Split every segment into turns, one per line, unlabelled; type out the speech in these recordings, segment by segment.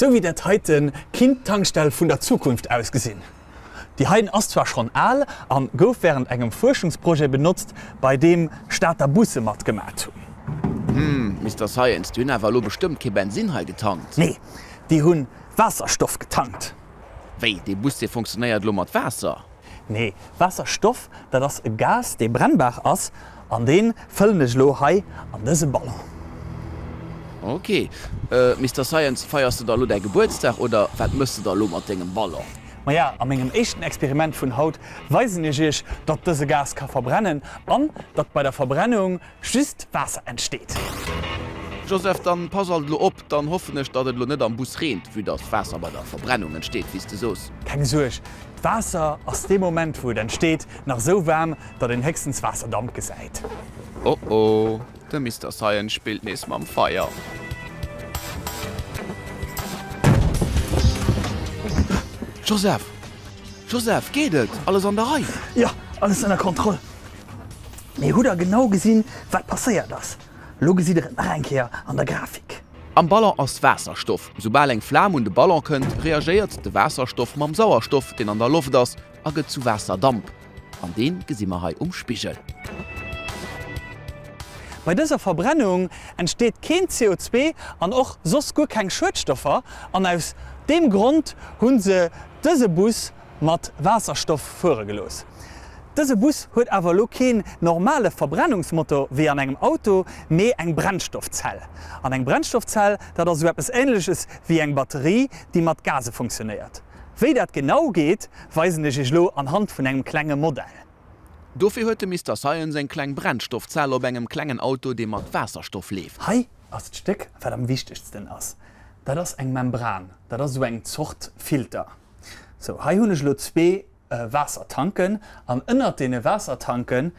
Sou wéi dat heiten kinnt d'Tankstell vun der Zukunft ausgesinn. Déi heien ass zwar schonn al an gouf wärend engem Fuerschungsprojet benotzt, bei deem Stater Busse matgemat hunn.
Hm, Mister Science, déi hunn awer elo bestëmmt kee Bensinn hei getankt?
Nee, déi hunn Waasserstoff getankt.
Wéi, dee Bus dee funktionéiert elo mat Waasser?
Nee, Waasserstoff, dat ass e Gas, dee brennbar ass, an dee fëllen ech elo hei an dëse Ballon.
Ok. Mister Science, feiers de da elo däi Gebuertsdag oder wat mëss de da elo mat dengem Ballon?
Maja, a mengem éischten Experiment vun haut weisen ech iech, datt dëse Gas ka verbrennen an datt bei der Verbrennung just Waasser entsteet.
Joseph, Dann pass alt elo op, dann hoffen ech, datt et elo net am Bus reent, vue datt Waasser bei der Verbrennung entsteet, wéi s de soos.
Keng Suerg, d'Waasser ass dee Moment wou et entsteet nach sou waarm, datt een héchstens Waasserdamp gesäit.
Oh oh, de Mister Science spillt nees mam Feier. Joseph! Joseph, geet et? Alles an der Rei?
Jo, alles ënner Kontroll. Mee hutt der genau gesinn, wat passéiert ass? Lo gesitt der et nach eng Kéier an der Grafik.
Am Ballon ass Waasserstoff. Soubal eng Flam un de Ballon kënnt, reagéiert de Waasserstoff mam Sauerstoff, deen an der Loft ass, a gëtt zu Waasserdamp. An dee gesi mer hei um Spigel.
Bei dëser Verbrennung entsteet keen CO2 an och soss guer keng Schuedstoffer an aus deem Grond hu se dëse Bus mat Waasserstoff fuere gelooss. Dëse Bus huet awer elo keen normale Verbrennungsmotor wéi an engem Auto, mee eng Brennstoffzell. An eng Brennstoffzell, dat ass esou eppes Ähnleches wéi eng Batterie, déi mat Gase funktionéiert. Wéi dat genau geet, weisen ech iech elo anhand vun engem klenge Modell.
Dofir huet de Mister Science eng kleng Brennstoffzell op engem klengen Auto, dee mat Waasserstoff leeft.
Hei ass d'Stéck, wat am wichtegsten ass. Dat ass eng Membran, dat ass esou eng Zort Filter. Sou, hei hunn ech elo zwee Waassertanken an ënnert deene Waassertanke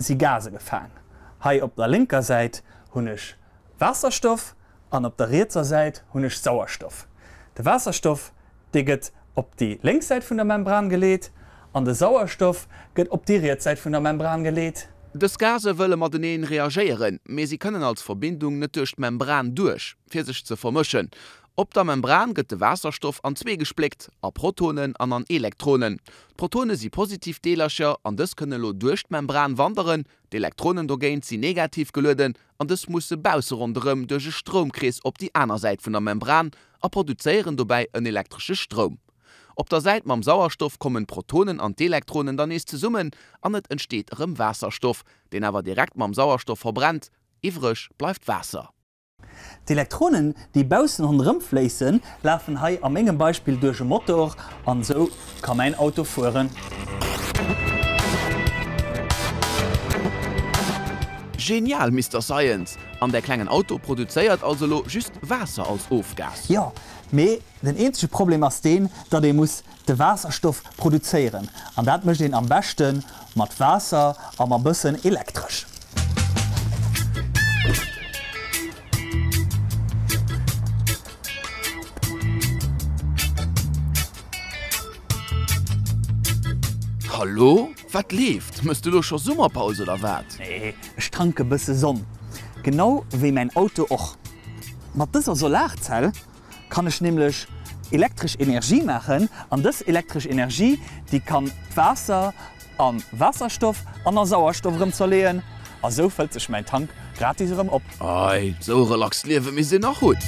si Gase gefaang. Hei op der lénker Säit hunn ech Waasserstoff an op der rietser Säit hunn ech Sauerstoff. De Waasserstoff, dee gëtt op déi lénk Säit vun der Membran geleet an de Sauerstoff gëtt op déi riets Säit vun der Membran geleet.
Dës Gase wëlle mateneen reagéieren, mee si kënnen als Verbindung net duerch d'Membran duerch, fir sech ze vermëschen. Op der Membran gëtt de Waasserstoff an zwee gespléckt, a Protonen an an Elektronen. D'Protone si positiv Deelercher an dës kënne lo duerch d'Membran wanderen. D'Elektronen dogéint si negativ gelueden an dës musse bausse ronderëm duerch e Stroumkrees op déi aner Säit vun der Membran a produzéieren dobäi en elektresche Stroum. Op der Säit mam Sauerstoff kommen d'Protonen an d'Elektronen dann nees zesummen an et entsteet erëm Waasserstoff, deen awer direkt mam Sauerstoff verbrennt. Iwwreg bleift Waasser.
D'Elektronen, déi baussen ronderëm fléissen, lafen hei a mengem Beispill duerch e Motor an esou ka mäin Auto fueren.
Genial, Mister Science! An däi klengen Auto produzéiert also lo just Waasser als Ofgas?
Jo, mee den eenzege Problem ass deen, datt ee muss de Waasserstoff produzéieren an dat mécht een am beschte mat Waasser a ma bëssen Elektresch.
Hallo? Wat leeft? Mëss de lo scho Summerpaus oder wat?
Nee, ech tanke bësse Sonn. Genau wéi mäin Auto och. Mat dëser Solarzell kann ech nämlech elektresch Energie maachen an dës elektresch Energie, déi kann d'Waasser a Waasserstoff an a Sauerstoff erëm zerleeën a sou fëllt sech mäin Tank gratis erëm op.
Ei, sou e relaxt Liewe misst een nach hunn.